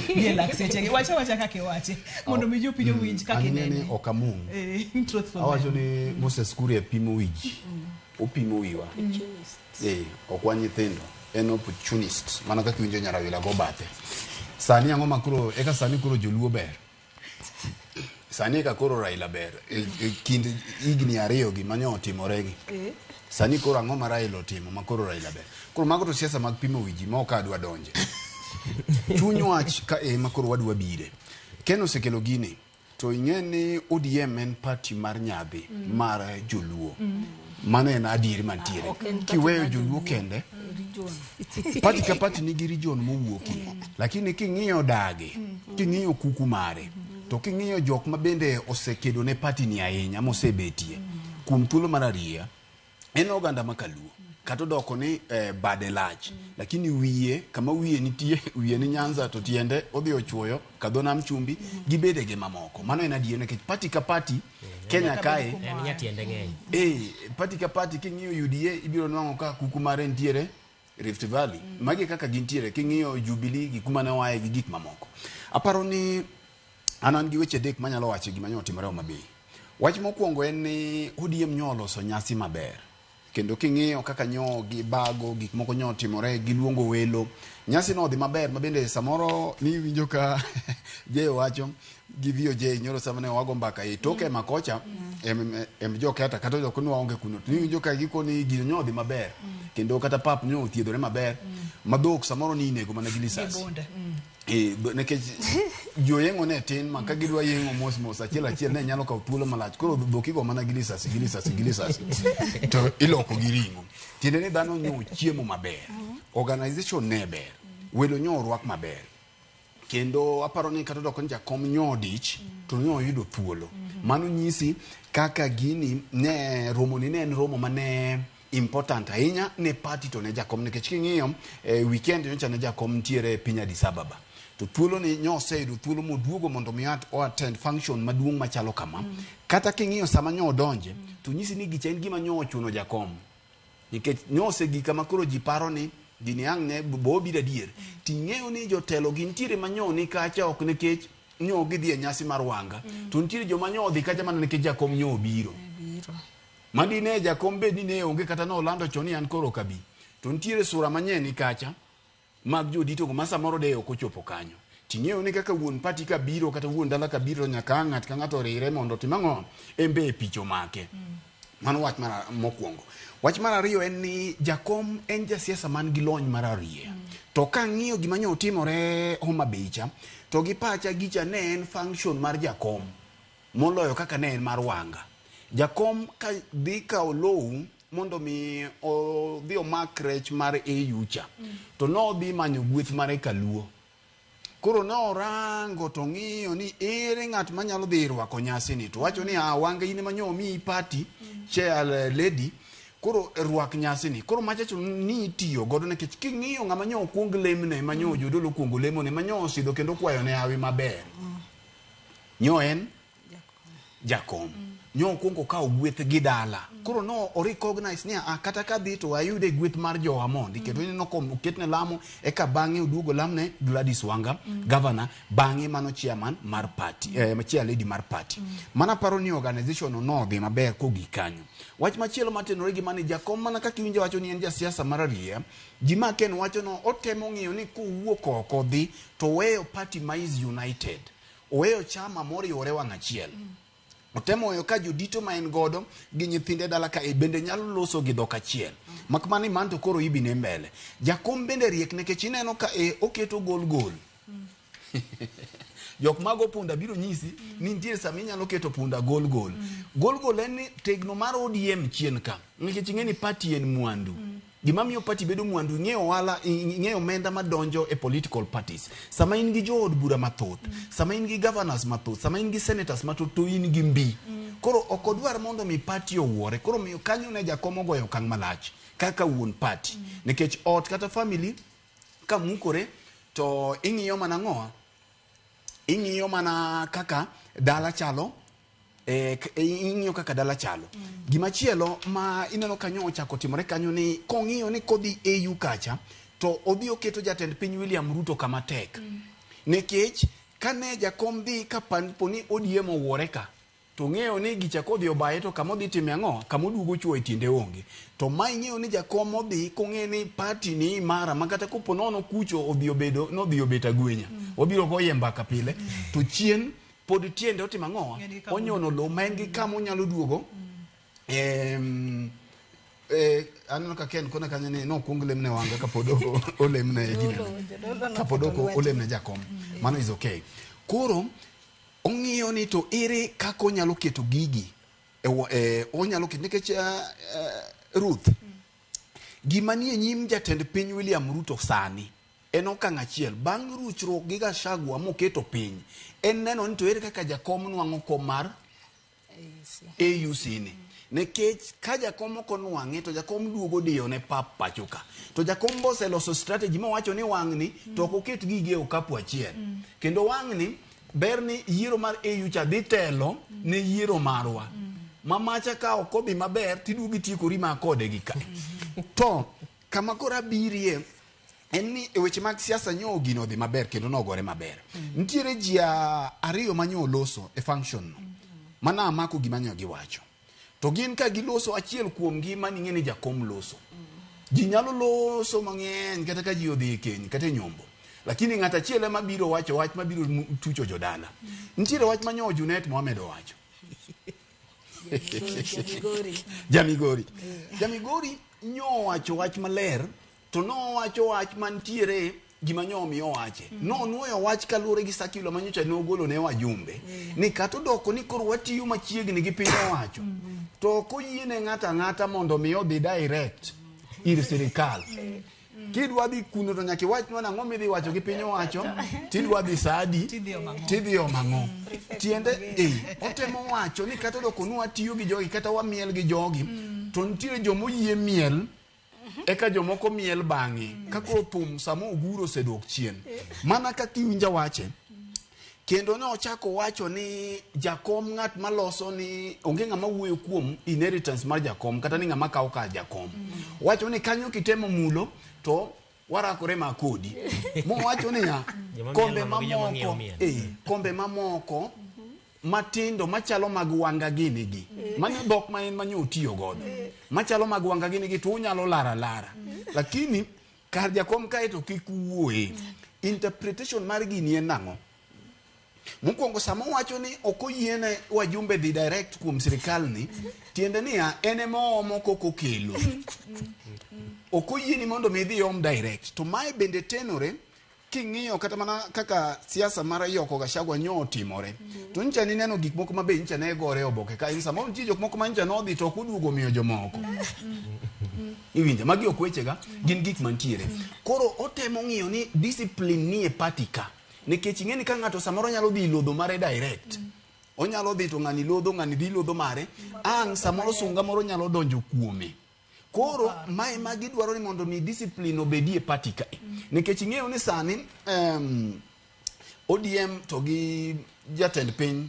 Gi e lakseche gi. Wacha wacha kaka iwache mondo mi jopiny owinj kaka An ing'e ni inene. ok amung. Truthful. Awacho ni Moses Kuria pimo wi ji. Opimo wiwa. Ok wan nyithindo. En opportunist. Mana kaka iwinjo Nyarawila go bathe. Sani ang'o ma koro eka sani koro joluo ber. Sani eka koro Raila ber. E kind higni ariyo gi manyo otimore gi. Sani koro ang'o ma Raila otimo ma koro Raila ber. Koro mago to siasa mag pimo wi ji ma ok adwa donje. Chuny wach ka e ma koro wadwa bire. Ken osekelo gini to ing'e ni ODM en party mar nyadhi mar joluo. Mano en adieri mantiere. Ok en party Kiweyo mar joluo joluo. kende, Region. party ka party nigi region mowuokie. Lakini king'iyo dagi, king'iyo kuku mare, to king'iyo jok ma bende osekedo ne party ni ahinya mosebetie kuom thuolo mar ariya, en oganda ma kaluo. Kata odoko ni bade lach, lakini wiye kama wiye nitie, wiye ni Nyanza to tiende odhi ochuoyo kadho nam chumbi gi bedege mamoko. Mano en adier nikech party ka party Kenya kae En nyatiende ng'eny. Party ka party king'iyo UDA ibiro nwang'o ka kuku mare nitiere Rift Valley. Magi kaka gintiere king'iyo Jubilee gi kuma ne oaye gi gik mamoko. Aparo ni an gi weche adek manyalo wacho gima nyo otimore Homa Bay. Wach mokwongo en ni ODM nyo oloso nyasi maber. Kendo king'iyo kaka nyo gibago gik moko nyo otimore giluongo welo. Nyasi no odhi maber ma bende samoro ni iwinjo ka Jay wacho gi VOJ nyoro sama ne wago mbaka e toke makocha em joketa kata jok ni waonge kuno to iwinjo ka gikoni gino nyo odhi maber. Kendo kata pap nyo othiedhore maber. Ma dhok samoro ni inego mana gi lisasi. Gi bunde. Nikech joyeng'o ne tin ma ka gidwa yeng'o mos mos achiel achiel ne nyalo kawo thuolo malach. Koro dhok igo mana gi lisasi gi lisasi gi lisasi to iloko gi ring'o. Tiende ni dhano nyo chiemo maber. Organization ne ber. Welo nyo orwak maber. Kendo aparo ni kata odoko ni jakom nyo odich to nyo oyudo thuolo. Mano nyisi kaka gini ne romo ni ne en romo mane important ahinya ne party to ne jakom nikech king'iyo weekend nyocha ne jakom nitiere e piny Addis Ababa. To thuolo ni nyo oseyudo thuolo moduogo mondo mi o attend function maduong' machalo kama. Kata king'iyo sama nyo odonje to nyisi ni gicha en gima nyo ochuno jakom. Nikech nyo osegik kama koro ji paro ni gini ang' ne bo obiro adier. Ting'eyo ni jotelo gi nitiere ma nyo ni kacha ok nikech nyo gidhi e nyasi mar wanga. To nitiere joma nyo odhi kacha mana nikech jakom nyo obiro. Madi ne jakom bed ni ne onge kata nolando chon ni an koro ok abi. To nitiere sura manyien ni kacha mag jodito go ma samoro de ok ochopo kanyo. Ting'eyo ni kaka wuon party ka biro kata wuon dala ka biro nyaka ang' ng'at ka ng'ato orire mondo otim ang'o? En be e picha omake. Mano wach mar mokwongo. Wach mar ariyo en ni jakom en jasiasa man gi lony mar ariya. To kang'iyo gima nyo otimore Homa Bay cha, to gi pacha gicha ne en function mar jakom moloyo kaka ne en mar Wanga. Jakom ka dhi kawo low mondo mi odhi omak rech mar AU cha, to nodhi manyo gweth mare kaluo. Koro norango to ng'iyo ni ere ng'at manyalo dhi rwako nyasi ni to wacho ni ah, Wanga in ema nyo omiyi party chair lady koro rwak nyasi ni. Koro machacho ni itiyo godo nikech king'iyo ng'ama nyo okuong lemne ma nyo jodolo okuongo lemone ma nyo osidho kendo okwayo ne hawi maber. Nyo en jakom. Nyo okuongo okawo gweth gi dala. Koro no o recognize ni ah, kata ka dhi to ayude gweth mar jowa mondi. Kendo ineno ko oketne lamo eka bang'e oduogo lamne Gladys Wanga, governor, bang'e mano chairman mar party, chair lady mar party. Mano aparo ni organization no nodhi maber kogik kanyo. Wach machielo matenore gi mani jakom mana kaka iwinjo wacho ni en jasiasa mar ariya, gima Ken wacho no otemo ng'iyo ni kowuok oko dhi to oweyo party ma is united. Oweyo chama moriwore wang' achiel. Otemo weyo ka jodito ma en godo gi nyithinde dala ka e bende nyalo loso gi dhok achiel. Mak mana ni man to koro ibi ne mbele. Jakom bende riek nikech ineno ka e oketo gol gol. Jok mago punda biro nyisi ni nitie sama inyalo keto punda gol gol. Gol gol en ni tegno mar ODM chien ka. Nikech ing'e ni party en mwandu. Gima miyo party bedo mwandu, ing'eyo ohala, ing'eyo omenda madonjo e political parties. Sama in gi jood bura mathoth, sama in gi governors mathoth, sama in gi senators mathoth to in gi mbi. Koro ok odwar mondo mi party owuore. Koro miyo kanyo ne jakom ogoyo okang' malach kaka wuon party. Nikech ot kata family ka mukore to ing'iyo mana ng'owa? Ing'iyo mana kaka dala chalo. Ing'iyo kaka dala chalo. Gimachielo ma ineno kanyo ochako timore kanyo ni kong'iyo ni kodhi AU kacha to odhi oketo jatend piny William Ruto kama tek. Nikech kane jakom dhi ka po ni ODM owuore ka, to ng'eyo ni gicha kodhi obaye to kama odhi time ang'o, kama oduogo chuo e tiende onge. To ma ing'eyo ni jakom odhi kong'e ni party ni imara ma kata kopo nono kucho odhi obedo nodhi obet agwenya. Wabiro goye mbaka pile. To chien pod tiende otimo ang'o? En gi kama Onyono lowo ma en gi kama onyalo duogo. Aneno ka Ken kona kanyo ni nokwong lemne Wanga kapod olemne ginene. Jodolo Kapod noketo ok lwete. olemne jakom. Mano is okay. Koro ong'iyo ni to ere kaka onyalo keto gigi onyalo keto nikech Ruth, gima nie nyim jatend piny William Ruto sani en okang' achiel bang' ruchruok gi Gachagua moketo piny, en neno ni to ere kaka jakom nwang'o kom mar AUC ni. Nikech ka jakom ok onwang'e to jakom duogo diyo ne pap pacho ka. To jakom bo oseloso strategy mowacho ni wang'ni to ok oket gigi e okapu achiel. Kendo wang'ni ber ni yiero mar AU cha dhi telo ne yiero marwa. Ma macha ka ok odhi maber tiduogo itiekori ma kode gi ka. To kama koro abirie en ni e weche mag siasa nyo gino odhi maber kendo nogore maber. Nitiere ji ariyo ma nyo oloso e function no. Mana amako gima nyo giwacho. To gin ka giloso achiel kuomgi maning'e ni jakom loso. Ji nyalo loso mang'eny kata ka ji odhi e keny kata e nyombo. Lakini ng'at achiel ema biro wacho wach mabiro tucho jodala. Nitiere wach ma nyo Junet Mohamed owacho. Jamigori. Jamigori. Jamigori nyo owacho wach maler to nowacho wach mantiere gima nyo omiyo owache. Nonuoyo wach kaluwore gi circular manyocha nogolo ne wajumbe. Ni kata odoko ni koro watiyo machiegni gi piny owacho. To ok oyiene ng'ato ang'ata mondo mi odhi direct ir sirikal. Kidwa dhi kuno to nyaka iwachnwa nang'o midhi wacho gi piny owacho, tidwa dhi sa adi, Tidhi omo ang'o. tidhi omo ang'o. Prefect Tiende, mager. otemo wacho ni kata odoko ni watiyo gi jogi kata wamiel gi jogi, to nitiere jomoyie miel eka jomoko miel bang'e. Ka koro thum sama oguro osedok chien. Mana kaka iwinja wache, kendo ne ochako wacho ni jakom ng'at maloso ni onge ng'ama wuoyo kuom inheritance mar jakom kata ni ng'ama kawo kar jakom. Wacho ni kanyo kitemo mulo to warakore ma kodi. Mowacho niya, Joma miel kombe nono gi joma ng'iyo mamoko, miel. Kombe mamoko matindo machalo mag wanga gini gi. Mano dhok ma en manyo otiyo godo. Machalo mag wanga gini gi to unyalo lara lara. Lakini kar jakom kae to kik uwuoye. Interpretation mar gini en nang'o? Mokwongo sama owacho ni ok oyiene wajumbe dhi direct kuom sirikal ni, tiende niya en ema oomo kok okelo. Ok oyieni mondo mi idhi om direct. To mae bende tenore king'iyo kata mana kaka siasa mar Yoko Gachagua nyo otimore. To nyicha nineno gik moko ma be nyicha ne gore e oboke ka in samoro nitie jok moko ma nyicha nodhi to ok oduogo miyo jomoko. Iwinjo, magi ok wechega, gin gik mantiere. Koro otemo ng'iyo ni discipline ni e party ka. Nikech ing'e ni ka ng'ato samoro nyalo dhi lodho mare direct. Onyalo dhi to ng'ani lodho, ng'ani dhi lodho mare. Ang' samoro sunga moro nyalo donjo kuome. Koro mae ma gidwaro ni mondo mi discipline obedie e party ka. Nikech ing'eyo ni sani ODM to gi jatend piny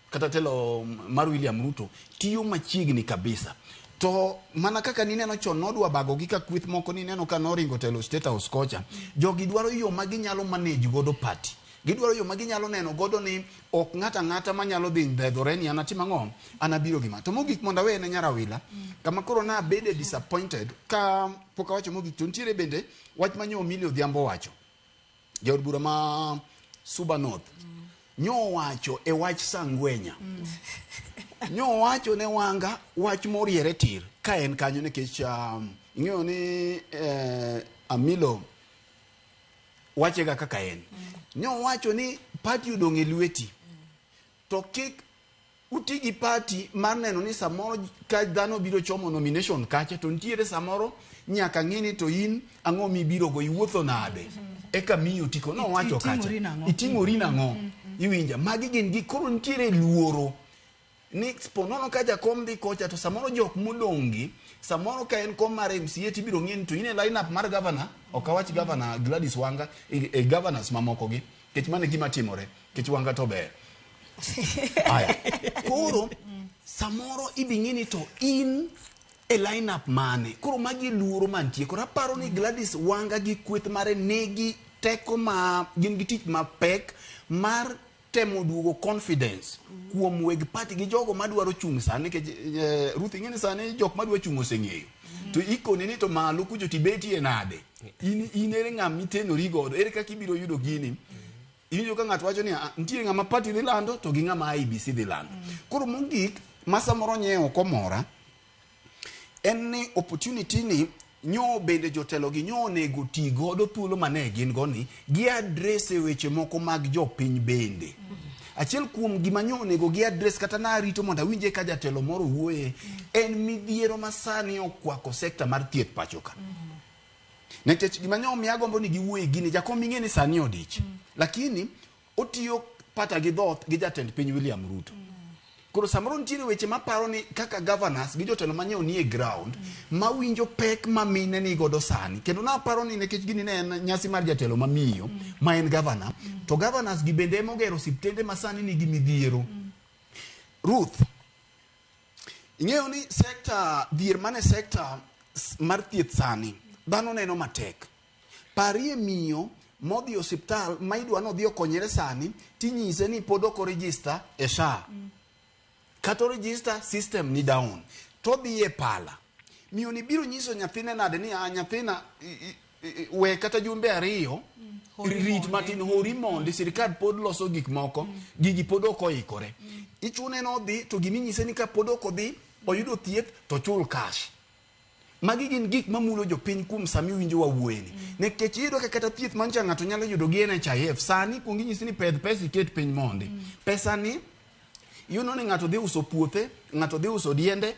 kata telo mar William Ruto tiyo machiegni kabisa. To mana kaka nineno chon nodwa bago gi ka kweth moko nineno ka noringo telo State House kocha. Jogi dwaro yo ma ginyalo manage godo party. Gidwaro yo ma ginyalo neno godo ni ok ng'ato ang'ata manyalo dhi ndhedhore ni an atim ang'o, an abiro gima. To mogik mondo aweye ne Nyarawila, kama koro nabede disappointed ka pok awacho mogik to nitiere bende wach ma nyo Millie Odhiambo owacho. Jaod bura ma Suba North. Nyo owacho e wach Sangwenya. Nyo owacho ne Wanga wach moriere tir ka en kanyo nikech ing'eyo ni Amilo wachega kaka en. Nyo owacho ni party odong' e lweti. To kik uti gi party mar neno ni samoro ka dhano biro chomo nomination kacha to nitiere samoro nyaka ng'i ni to in ang'o mibiro go iwuotho nade eka miyi otiko. Nowacho kacha. Iting'ori nang'o? Iting'ori nang'o? Iwinja. Magi gin gik koro nitiere luoro ni ponono ka jakom dhi kocha to samoro jok modong' gi samoro ka en kom mar MCA tibiro ng'e ni to in e line up mar governor, ok awach governor Gladys Wanga e governors mamoko gi nikech mano e gima timore nikech Wanga to ber. Aya. Koro samoro idhi ng'e ni to in e line up mane. Koro magi luoro mantie. Koro aparo ni Gladys Wanga gi kweth mare nigi teko ma gin gi tich mapek mar temo duogo confidence kuom weg party gi jogo madwaro chung' sani nikech Ruth, ing'e ni sani jok madwa chung' oseng'eyo to ikoni ni to malo kucho tibetie nade, in ere ng'ama itenori godo, ere kaka ibiro yudo gini. Iwinjo ka ng'ato wacho ni, "Ah, nitie ng'ama party dhi lando to gi ng'ama IEBC dhi lando." Koro mogik ma samoro nyiewo komora en ni opportunity ni nyo bende jotelo gi nyo onego ti godo thuolo mane gin go ni gi address e weche moko mag jopiny bende. Achiel kuom gima nyo onego gi address, kata narito mondo awinje ka jatelo moro wuoye, en midhiero ma sani okwako sekta mar thieth pacho ka. Nikech gima nyo omiyo agombo ni giwuoye gini, jakom ing'e ni sani odich, lakini otiyo pata gi dhoth gi jatend piny William Ruto. Koro samoro nitiere weche maparo ni kaka governors gi jotelo manyiewo nie ground mawinjo pek ma mine ni godo sani, kendo naparo ni nikech gini ne en nyasi mar jatelo mamiyo ma en governor, to governors gi bende emogero osiptende ma sani nigi midhiero. Ruth, ing'eyo ni sekta dhier mane sekta mar thieth sani dhano neno matek. Parie miyo modhi e osiptal ma idwa nodhi okonyre sani, tinyise ni pod ok oregister e SHA, kata oregister, system ni down, todhi e pala. Miyo ni biro nyiso nyathine nade ni, "Ah, nyathina, we kata jumbe 2, Hori rit mondi." matin, hori mondi, sirikal pod loso gik moko, gigi pod ok oikore." Ichune nodhi to giminyise ni ka pod ok odhi oyudo thieth to chul cash. Magi gin gik mamulo jopiny kuom sami winjo wawuoyeni, nikech iyudo ka kata thieth mancha ng'ato nyalo yudo gi NHIF, sani kuong inyisi ni pedh pesa iket piny mondi. Pesa ni iyudo ni ng'ato dhi uso puothe, ng'ato dhi uso diende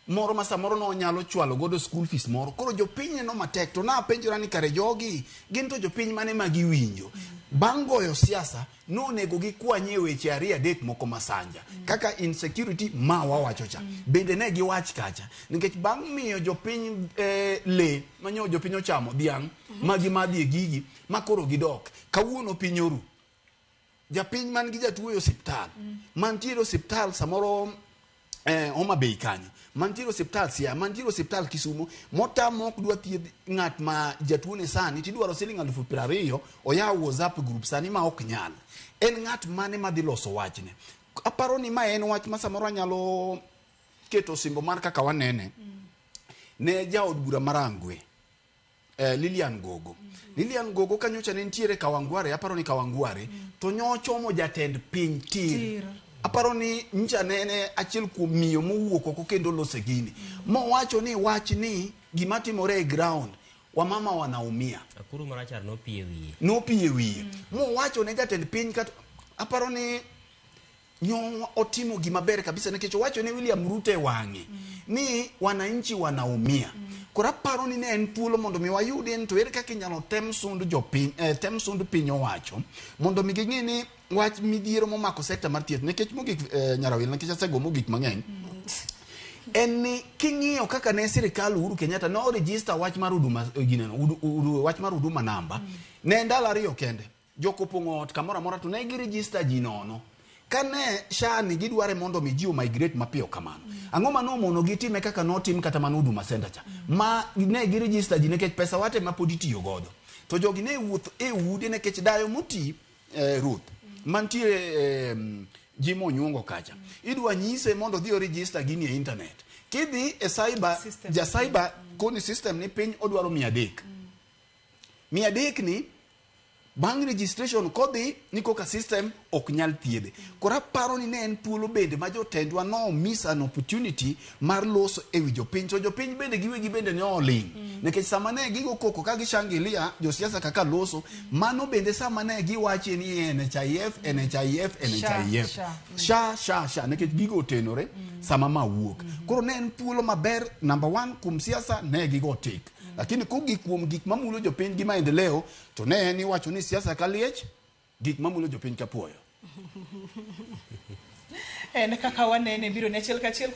moro ma samoro nonyalo chwalo godo school fees moro. Koro jopiny neno matek. To napenjora ni kare jogi gin to jopiny mane ma giwinjo bang' goyo siasa? Nonego gikwanye weche ariyo adek moko masanja kaka insecurity ma wawacho cha bende ne giwach kacha, nikech bang' miyo jopiny le manyo jopiny ochamo dhiang' ma gimadhie gigi ma koro gidok kawuono piny oru. Japiny man gi jatuo e osiptal mantiere osiptal samoro Homa Bay kanyo, mantiere osiptal Siaya, mantiere osiptal Kisumo, motamo ok dwa thiedh ng'at ma jatuo ne sani tidwaro siling 20,000 oyaw WhatsApp group sani ma ok nyal. En ng'at mane madhi loso wachne? Aparo ni ma en wach ma samoro anyalo keto osimbo mar kaka wanene ne jaod bura Marangwe, Lilian Gogo. Lilian Gogo kanyocha ne nitiere Kawangware, aparo ni Kawangware, to nyochomo jatend piny tir. Tir. Aparo ni ncha nene achiel kuom miyo mowuok oko kendo lose gini. Mowacho ni wach ni gima timore e ground, wamama wanaumia. Akuru marachar nopie wiye. Nopie wiye. Mowacho ne jatend piny kata aparo ni nyo otimo gima ber kabisa, nikech owacho ne William Ruto e wang'e ni wananchi wanaumia. Koro aparo ni ne en thuolo mondo mi wayudi en to ere kaka inyalo tem sund jopiny, tem sund piny owacho mondo mi ging'e ni wach midhiero momako sekta mar thieth. Nikech mogik, Nyarawil, nikech asego mogik mang'eny, en ni king'iyo kaka ne sirikal Uhuru Kenyatta ne oregister wach mar huduma, gineno, wach mar huduma namba ne ndalo 2 kende jok opong'o ot kamoro amora to ne giregister ji nono. Kane SHA ni gidware mondo mi ji omigrate mapiyo kamano, ang'o ma nomono gitime kaka notim kata mana Huduma Center cha ma ne giregister ji? Nikech pesa wate ma pod itiyo godo to jogi ne wuoth e ude nikech dayo moti, Ruth, mantie ji monyuongo kacha idwa nyise mondo odhi oregister gini e internet, kidhi e cyber System. Ja cyber koni system ni piny odwaro 300. 300 ni bang' registration kodhi ni koka system ok nyal thiedhe. Koro aparo ni ne en thuolo bende ma jotendwa no miss an opportunity mar loso e wi jopiny, to jopiny bende giwegi bende ne oling', nikech sama ne gigo koko ka gishangilia josiasa kaka loso mano, bende sama ne giwache ni NHIF, NHIF, NHIF, SHA. SHA, SHA, SHA, nikech gigo otenore sama ma wuok. Koro ne en thuolo maber number one kuom siasa ne gigo tik, lakini kogik kuom gik mamulo jopiny gi maendeleo to ne en iwacho ni siasa ka liech, gik mamulo jopiny ka puoyo. En kaka wanene biro ne achiel kachiel.